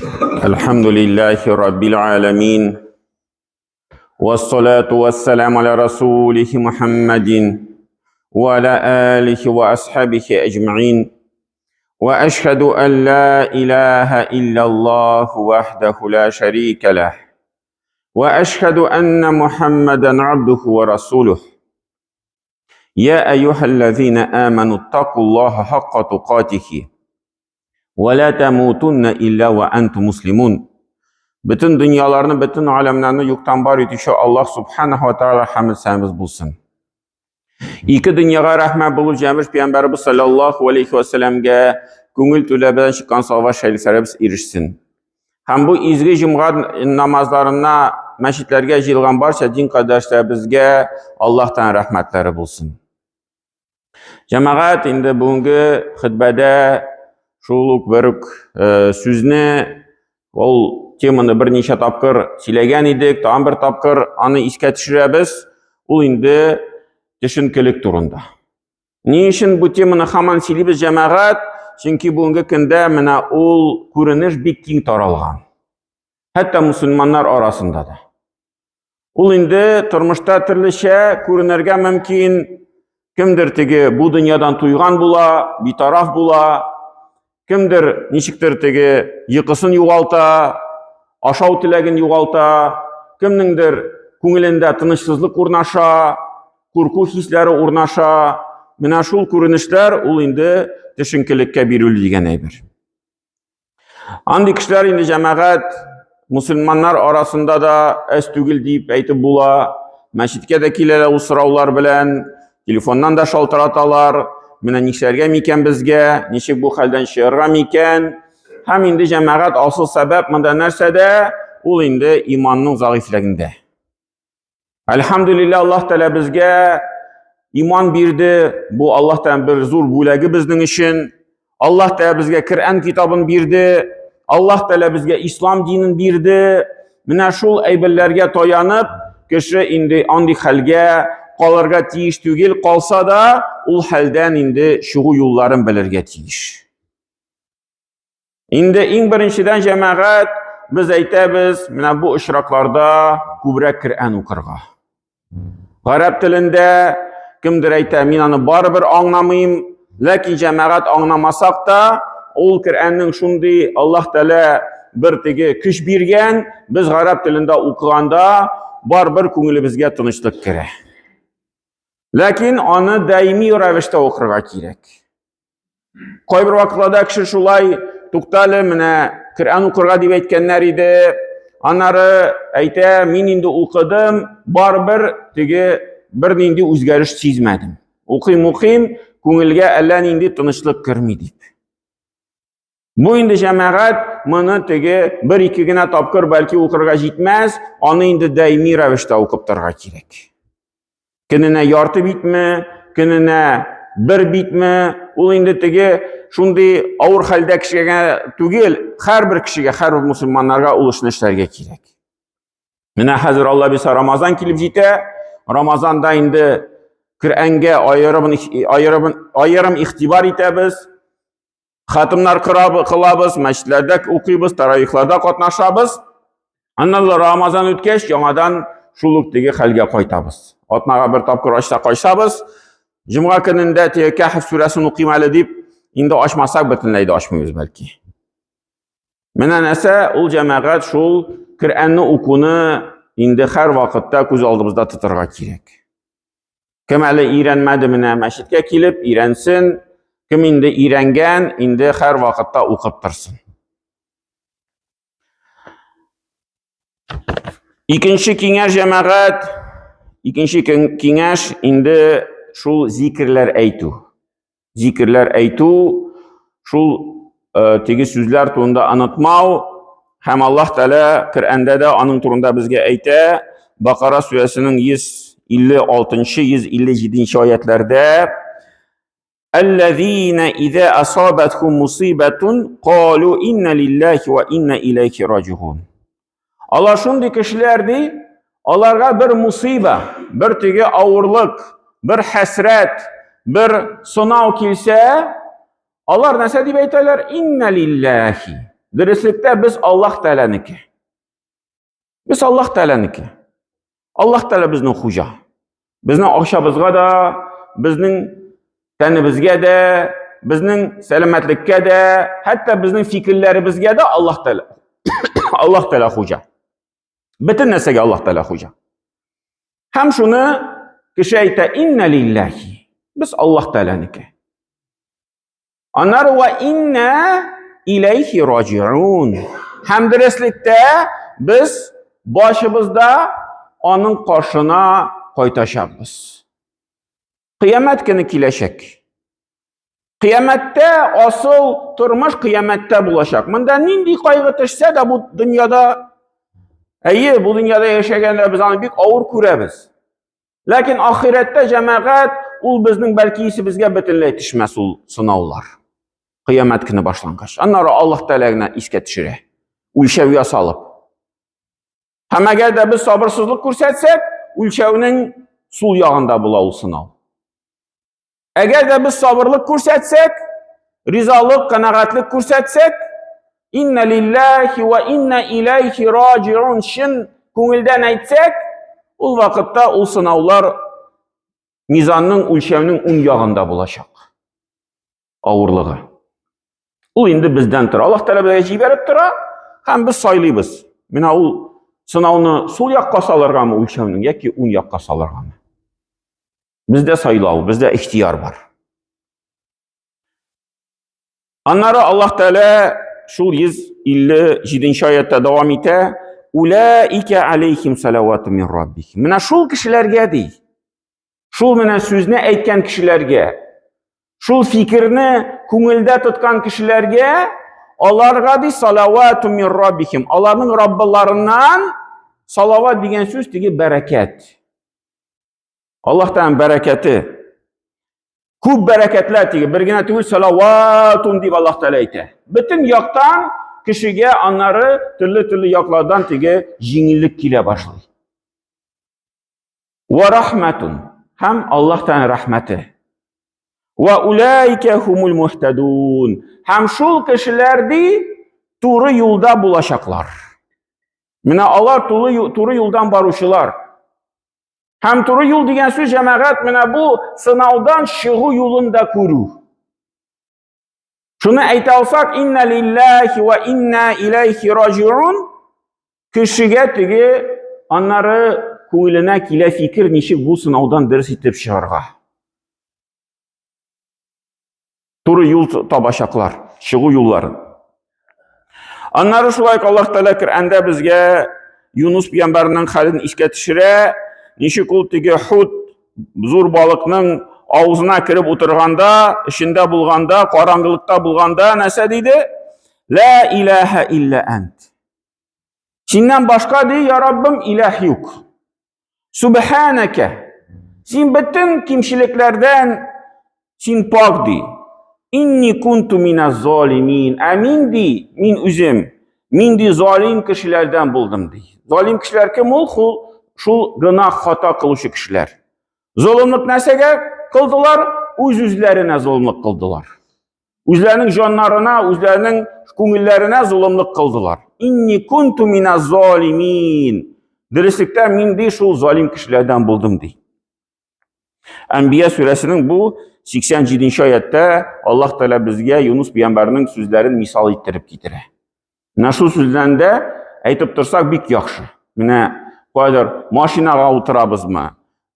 الحمد لله رب العالمين والصلاة والسلام على رسوله محمد وعلى آله وأصحابه أجمعين وأشهد أن لا إله إلا الله وحده لا شريك له وأشهد أن محمدا عبده ورسوله يا أيها الذين آمنوا اتقوا الله حق تقاته ولا تموتن إلا وأنتم مسلمون. Бөтен дөньяларны, бөтен аләмнәрне юктан бар итүче Аллаһ субханаһу ва тааля хәмд сәнбез булсын. Ике дөньяга рәхмәт булып җәмеш пәйгамбәребез саллаллаһу алейхи ва сәлләмгә күңел түләбән чыккан салават шәрифләребез ирешсен. Һәм бу изге җомга намазларына мәчетләргә җыелган барча дин кардәшләребезгә Аллаһтан рәхмәтләре булсын. Җәмәгать, инде бүгенге хөтбәдә шул ук бер үк э, сүзне ул теманы берничә тапкыр сөйләгән идек, тагын бер тапкыр аны искә төшерәбез. Ул инде төшенкелек турында. Ни өчен бу теманы һаман сөйлибез, җәмәгать? Чөнки бүгенге көндә менә ул күренеш бик киң таралган. Хәтта мусульманнар арасында да. Ул инде тормышта төрлечә күренергә мөмкин. Кемдер теге бу дөньядан туйган була, битараф була. Кемдер ничектер теге йокысын югалта, ашау теләген югалта, кемнеңдер күңелендә тынычсызлык урнаша, курку хисләре урнаша. Менә шул күренешләр ул инде төшенкелеккә бирү дигән әйбер. Андый кешеләр инде җәмәгать мусульманнар арасында да әз түгел дип әйтеп була. Мәчеткә дә киләләр ул сораулар белән, телефоннан да шалтыраталар. Менә нишләргә микән безгә, ничек бу хәлдән чыгарга микән? Һәм инде җәмәгать асыл сәбәп монда нәрсәдә? Ул инде иманның зәгыйфьлегендә. Әлхәмдүлилләһ, Аллаһ Тәгалә безгә иман бирде. Бу Аллаһ Тәгалә бер зур бүләге безнең өчен. Аллаһ Тәгалә безгә Коръән китабын бирде. Аллаһ Тәгалә безгә ислам динен бирде. Менә шул әйберләргә таянып, кеше инде андый хәлгә калырга тиеш түгел, калса да, ул хәлдән инде чыгу юлларын белергә тиеш. Инде иң беренчедән җәмәгать без әйтәбез, менә бу очракларда күбрәк Коръән укырга. Гарәп телендә кемдер әйтә, мин аны барыбер аңламыйм, ләкин җәмәгать аңламасак та, ул Коръәннең шундый Аллаһ Тәгалә бер теге көч биргән, без гарәп телендә укыганда барыбер күңелебезгә тынычлык керә. Ләкин аны даими рәвештә укырга кирәк. Кайбер вакытларда кеше шулай, туктале, менә Коръән укырга дип әйткәннәр иде. Аннары әйтә, мин инде укыдым, барыбер теге бер нинди үзгәреш сизмәдем. Укыйм, укыйм, күңелгә әллә нинди тынычлык керми дип. Бу инде җәмәгать моны теге бер-ике генә тапкыр бәлки укырга җитмәс, аны инде даими рәвештә укып торырга кирәк. Көненә ярты битме, көненә бер битме, ул инде теге шундый авыр хәлдә кешегә генә түгел, һәрбер кешегә, һәрбер мусульманнарга ул эшне эшләргә кирәк. Менә хәзер Алла бирсә Рамазан килеп җитә. Рамазанда инде Коръәнгә аерым аерым аерым игътибар итәбез. Хатымнар кылабыз, мәчетләрдә укыйбыз, таравихларда катнашабыз. Аннан Рамазан үткәч, яңадан шул ук теге хәлгә кайтабыз. Атнага бер тапкыр ачса кайсабыз, җомга көнендә теге Кәһф сүрәсен укыйм әле дип, инде ачмасак бөтенләй дә ачмыйбыз бәлки. Менә нәрсә ул җәмәгать шул Коръәнне укуны инде һәр вакытта күз алдыбызда тотарга кирәк. Кем әле өйрәнмәде, менә мәчеткә килеп өйрәнсен. Кем инде өйрәнгән, инде һәр вакытта укып торсын. Икенче киңәш җәмәгать, икенче киңәш инде шул зикерләр әйтү. Зикерләр әйтү, шул э, теге сүзләр турында онытмау һәм Аллаһ Тәгалә Коръәндә дә аның турында безгә әйтә. Бакара сүрәсенең 156-157 аятләрдә Аллазина иза асабатхум мусибатун калу инна лиллахи ва инна илейхи раҗиун. Алар шундый кешеләр ди, аларга бер мусиба, бер теге авырлык, бер хәсрәт, бер сынау килсә, алар нәрсә дип әйтәләр? Инна лиллахи. Дөреслектә без Аллаһ Тәгаләнеке. Без Аллаһ Тәгаләнеке. Аллаһ Тәгалә безнең хуҗа. Безнең акчабызга да, безнең тәнебезгә дә, безнең сәламәтлеккә дә, хәтта безнең фикерләребезгә дә Аллаһ Тәгалә Аллаһ Тәгалә хуҗа. Бөтен нәрсәгә Аллаһ Тәгалә хуҗа. Һәм шуны кеше әйтә, инна лиллахи. Без Аллаһ Тәгаләнеке. Аннары ва инна иләйхи раҗиун. Һәм дөреслектә без башыбызда аның каршына кайтачакбыз. Кыямәт көне киләчәк. Кыямәттә асыл тормыш кыямәттә булачак. Монда нинди кайгы төшсә дә бу дөньяда, әйе, бу дөньяда яшәгәндә без аны бик авыр күрәбез. Ләкин ахирәттә җәмәгать ул безнең бәлки исебезгә бөтенләй төшмәс ул сынаулар. Кыямәт көне башлангач. Аннары Аллаһ Тәгалә генә искә төшерә. Үлчәүгә салып. Һәм әгәр дә без сабырсызлык күрсәтсәк, үлчәүнең сул ягында була ул сынау. Әгәр дә без сабырлык күрсәтсәк, ризалык, канәгатьлек күрсәтсәк, инна лиллахи ва инна илайхи раҗиун чын күңелдән әйтсәк, ул вакытта ул сынаулар мизанның үлчәүнең уң ягында булачак. Авырлыгы. Ул инде бездән тора. Аллаһ Тәгалә безгә җибәреп тора һәм без сайлыйбыз. Менә ул сынауны сул якка салыргамы үлчәүнең яки уң якка салыргамы? Бездә сайлау, бездә ихтияр бар. Аннары Аллаһ Тәгалә шул 157 аятта дәвам итә. Улаика алейхим салавату мин раббихим. Менә шул кешеләргә ди. Шул менә сүзне әйткән кешеләргә, шул фикерне күңелдә тоткан кешеләргә, аларга ди салавату мин раббихим. Аларның Раббыларыннан салават дигән сүз теге бәрәкәт. Аллаһтан бәрәкәте. Күп бәрәкәтләр тиге, бер генә түгел, салаватун дип Аллаһ Тәгалә әйтә. Бөтен яктан кешегә аннары төрле-төрле яклардан теге җиңеллек килә башлый. Ва рахматун һәм Аллаһ Тәгалә рәхмәте. Ва улайка хумул муһтадун. Һәм шул кешеләр ди туры юлда булачаклар. Менә алар туры юлдан баручылар. Һәм туры юл дигән сүз җәмәгать менә бу сынаудан чыгу юлын да күрү. Шуны әйтә алсак, инна лиллахи ва инна илайхи раҗиун, кешегә теге аннары күңеленә килә фикер, ничек бу сынаудан дөрес итеп чыгарга. Туры юл табачаклар, чыгу юлларын. Аннары шулай ук Аллаһ Тәгалә Коръәндә безгә Юнус пәйгамбәрнең хәлен искә төшерә. Ничек ул теге хут зур балыкның авызына кереп утырганда, эчендә булганда, караңгылыкта булганда нәрсә диде? Ла илаһа илля ант. Синнән башка ди, я Раббым, илаһ юк. Сүбхәнәкә. Син бөтен кимчелекләрдән син пак ди. Инни кунту мина залимин. Ә мин ди, мин үзем, мин ди залим кешеләрдән булдым ди. Залим кешеләр кем ул? Шул, шул гөнаһ хата кылучы кешеләр. Золымлык нәрсәгә кылдылар? Үз-үзләренә золымлык кылдылар. Үзләренең җаннарына, үзләренең күңелләренә золымлык кылдылар. Инни кунту мина залимин. Дөреслектә мин ди шул залим кешеләрдән булдым ди. Әнбия сүрәсенең бу 87 аятта Аллаһ Тәгалә безгә Юнус пәйгамбәрнең сүзләрен мисал иттереп китерә. Менә шул сүздән дә әйтеп торсак бик яхшы. Менә кайдыр машинага утырабызмы,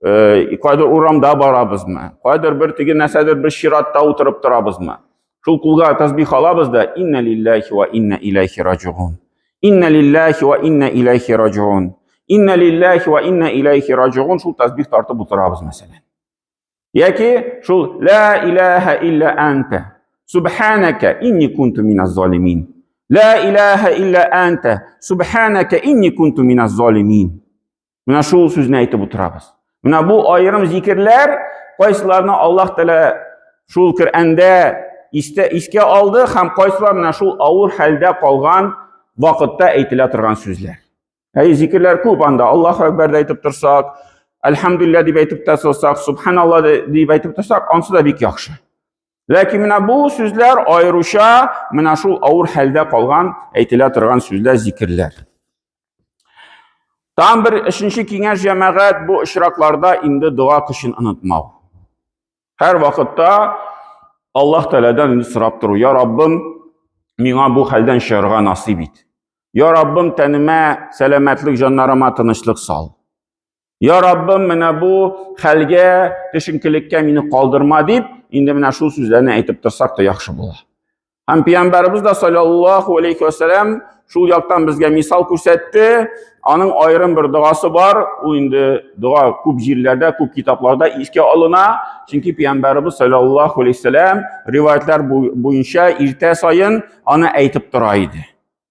э, кайдыр урамда барабызмы, кайдыр бер теге нәрсәдер бер чиратта утырып торабызмы. Шул кулга тасбих алабыз да инна лиллахи ва инна илайхи раҗиун. Инна лиллахи ва инна илайхи раҗиун. Инна лиллахи ва инна илайхи раҗиун шул тасбих тартып утырабыз мәсәлән. Яки шул ла илаһа илля анта субханака инни кунту миназ залимин. Ла илаһа илля анта субханака инни кунту миназ залимин. Менә шул сүзне әйтеп утырабыз. Менә бу аерым зикерләр, кайсыларны Аллаһ Тәгалә шул Коръәндә истә искә алды һәм кайсылар менә шул авыр хәлдә калган вакытта әйтелә торган сүзләр. Әй, зикерләр күп анда. Аллаһу Акбар да әйтеп торсак, Әлхәмдүлилләһ дип әйтеп тә торсак, Субханалла дип әйтеп торсак, ансы да бик яхшы. Ләкин менә бу сүзләр аеруча менә шул авыр хәлдә калган әйтелә торган сүзләр, зикерләр. Тагын бер өченче киңәш җәмәгать бу очракларда инде дога көчен онытмау. Һәр вакытта Аллаһ Тәгаләдән инде сорап тору, я Раббым, миңа бу хәлдән чыгарга насыйп ит. Я Раббым, тәнемә сәламәтлек, җаннарыма тынычлык сал. Я Раббым, менә бу хәлгә, төшенкелеккә мине калдырма дип, инде менә шул сүзләрне әйтеп торсак та яхшы була. Һәм пәйгамбәребез дә саллаллаху алейхи ва сәлам шул яктан безгә мисал күрсәтте. Аның аерым бер догасы бар. Ул инде дога күп җирләрдә, күп китапларда искә алына. Чөнки пәйгамбәребез саллаллаху алейхи сәлам риваятлар буенча иртә саен аны әйтеп тора иде.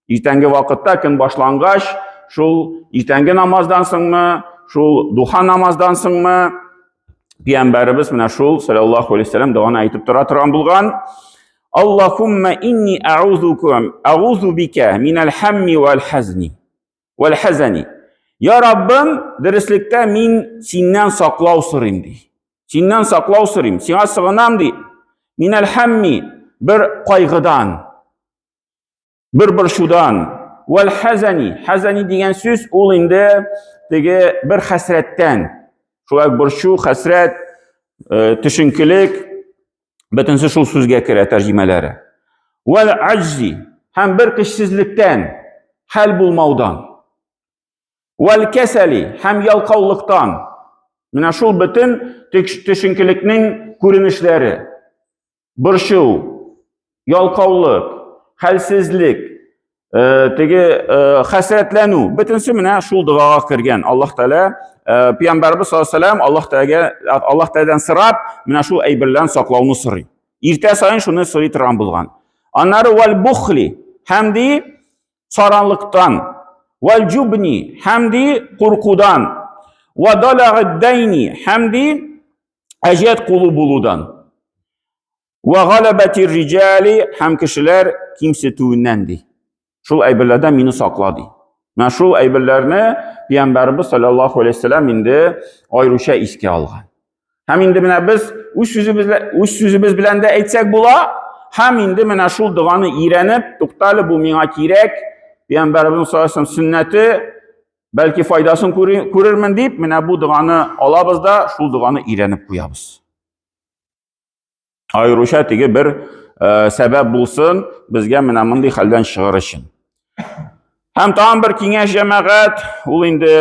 Иртәнге вакытта көн башлангач, шул иртәнге намаздан соңмы, шул духа намаздан соңмы, пәйгамбәребез менә шул саллаллаху алейхи вәсәлләм доганы әйтеп тора торган булган. Аллахумма инни а'узукум а'узу бика минал хамми вал хазни вал хазани. Я Раббым, дөреслектә мин синнән саклау сорыйм ди. Синнән саклау сорыйм, сиңа сыгынам ди. Минал хамми бер кайгыдан, Бер борчудан. Вәл хазани. Хазани дигән сүз ул инде теге бер хәсрәттән. Шулай борчу, хәсрәт, э, төшенкелек бөтенесе шул сүзгә керә тәрҗемәләре. Вәл аҗзи һәм бер көчсезлектән, хәл булмаудан. Вәл кәсәли һәм ялкаулыктан. Менә шул бөтен төшенкелекнең күренешләре. Борчу, ялкаулык, хәлсезлек, э, теге э, хәсрәтләнү, бөтенесе менә шул догага кергән. Аллаһ Тәгалә э, Пәйгамбәрбез саллаллаһу алейһи Аллаһ Тәгаләгә Аллаһ Тәгаләдән сорап, менә шул әйберләрдән саклауны сорый. Иртә саен шуны сорый торган булган. Аннары вәл бухли һәм ди саранлыктан, вәл җубни һәм ди куркудан, вә далагыддайни һәм ди әҗәт кулы булудан. Вә галәбәти риҗали һәм кешеләр кимсетүеннән ди. Шул әйберләрдән мине сакла ди. Менә шул әйберләрне Пәйгамбәрбез саллаллаху алейһи вәсәлләм инде аеруча искә алган. Һәм инде менә без үз сүзебез үз сүзебез белән дә әйтсәк була, һәм инде менә шул доганы өйрәнеп, туктале бу миңа кирәк, Пәйгамбәребезнең саллаллаху алейһи вәсәлләм сөннәте, бәлки файдасын күрермен дип, менә бу доганы алабыз да, шул доганы өйрәнеп куябыз. Аеруча теге бер э, сәбәп булсын безгә менә мондый хәлдән чыгар өчен. Һәм тагын бер киңәш җәмәгать, ул инде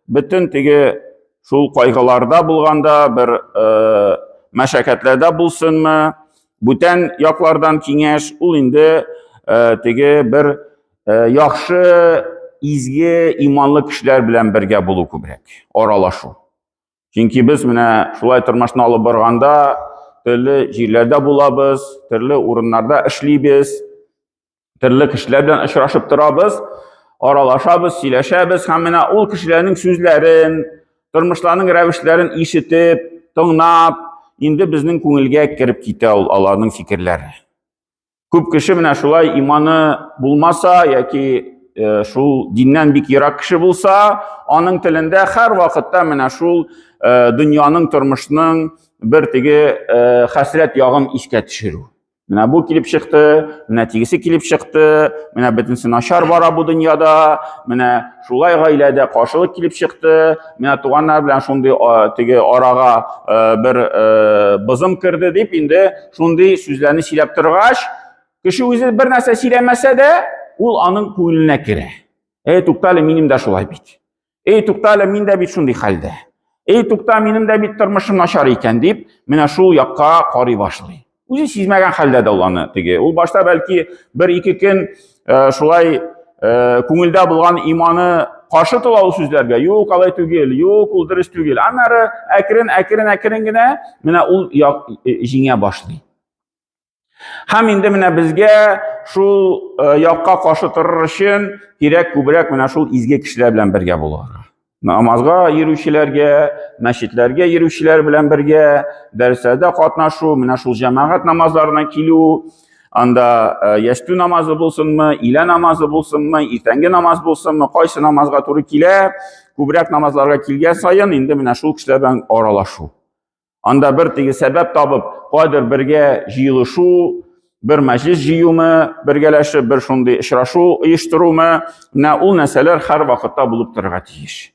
бөтен теге шул кайгыларда булганда бер э, мәшәкатьләрдә булсынмы, бүтән яклардан киңәш, ул инде э, теге бер э, яхшы, изге, иманлы кешеләр белән бергә булу күбрәк, аралашу. Чөнки без менә шулай тормышны алып барганда төрле җирләрдә булабыз, төрле урыннарда эшлибез, төрле кешеләр белән очрашып торабыз, аралашабыз, сөйләшәбез һәм менә ул кешеләрнең сүзләрен, тормышларының рәвешләрен ишетеп, тыңлап, инде безнең күңелгә кереп китә ул аларның фикерләре. Күп кеше менә шулай иманы булмаса яки э, шул диннән бик ерак кеше булса, аның телендә һәр вакытта менә шул э, дөньяның, тормышның бер теге э, хәсрәт ягын искә төшерү. Менә бу килеп чыкты, менә тегесе килеп чыкты, менә бөтенесе начар бара бу дөньяда, менә шулай гаиләдә каршылык килеп чыкты, менә туганнар белән шундый теге арага бер бызым керде дип инде шундый сүзләрне сөйләп торгач, кеше үзе бер нәрсә сөйләмәсә дә, ул аның күңеленә керә. Эй, туктале, минем дә шулай бит. Эй, туктале, мин дә бит шундый хәлдә. Эй, тукта, минем дә бит тормышым начар икән дип, менә шул якка карый башлый. Үзе сизмәгән хәлдә дә ул аны теге. Ул башта бәлки бер-ике көн э, шулай э, күңелдә булган иманы каршы тора ул сүзләргә. Юк, алай түгел, юк, ул дөрес түгел. Аннары әкрен, әкрен, әкрен генә менә ул як, э, җиңә башлый. Һәм инде менә безгә шул якка каршы торыр өчен кирәк күбрәк менә шул изге кешеләр белән бергә булырга. Намазга йөрүчеләргә, мәчетләргә йөрүчеләр белән бергә дәресләрдә катнашу, менә шул җәмәгать намазларына килү, анда э, ястү намазы булсынмы, илә намазы булсынмы, иртәнге намаз булсынмы, кайсы намазга туры килә, күбрәк намазларга килгән саен инде менә шул кешеләр белән аралашу. Анда бер теге сәбәп табып, кайдыр бергә җыелышу, бер мәҗлес җыюмы, бергәләшеп бер шундый очрашу оештырумы, менә ул нәрсәләр һәр вакытта булып торырга тиеш.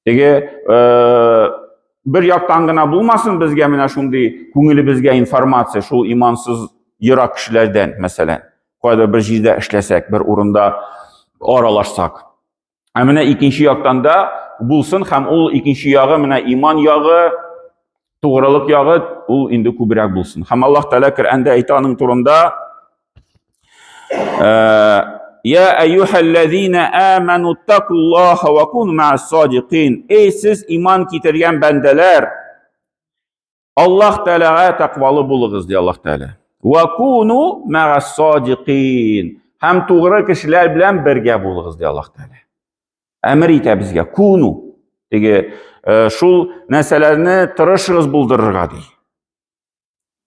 Теге э, бер яктан гына булмасын безгә менә шундый күңелебезгә информация шул имансыз ерак кешеләрдән, мәсәлән, кайда бер җирдә эшләсәк, бер урында аралашсак. Ә менә икенче яктан да булсын һәм ул икенче ягы менә иман ягы, тугрылык ягы ул инде күбрәк булсын. Һәм Аллаһ Тәгалә Коръәндә әйтә аның турында Я әйюһәлләзина аману такуллаһа ва куну ма'ас садикин. Эй сез иман китергән бәндәләр, Аллаһ Тәгаләгә тәкъвалы булыгыз, ди Аллаһ Тәгалә. Ва куну ма'ас садикин. Һәм тугры кешеләр белән бергә булыгыз, ди Аллаһ Тәгалә. Әмер итә безгә куну. Теге э, шул нәрсәләрне тырышыгыз булдырырга ди.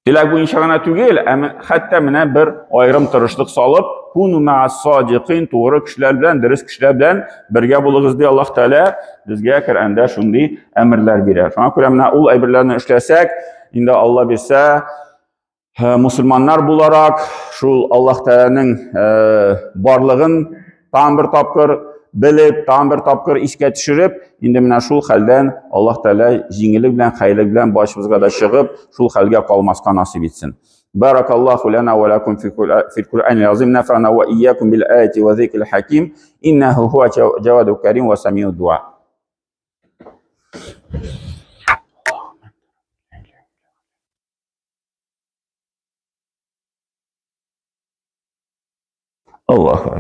Теләк буенча гына түгел, ә хәтта менә бер аерым тырышлык салып, куну ма'ас садикин, тугры кешеләр белән, дөрес кешеләр белән бергә булыгыз, ди Аллаһ Тәгалә. Безгә Коръәндә шундый әмерләр бирә. Шуңа күрә менә ул әйберләрне эшләсәк, инде Алла бирсә, э, мусульманнар буларак, шул Аллаһ Тәгаләнең э, барлыгын тагын бер тапкыр белеп, тагын бер тапкыр искә төшереп, инде менә шул хәлдән Аллаһ Тәгалә җиңеллек белән, хәерлек белән башыбызга да чыгып, шул хәлгә калмаска насыйп итсен. بارك الله لنا ولكم في القرآن العظيم نفعنا وإياكم بالآية وذكر الحكيم إنه هو جواد كريم وسميع الدعاء. الله.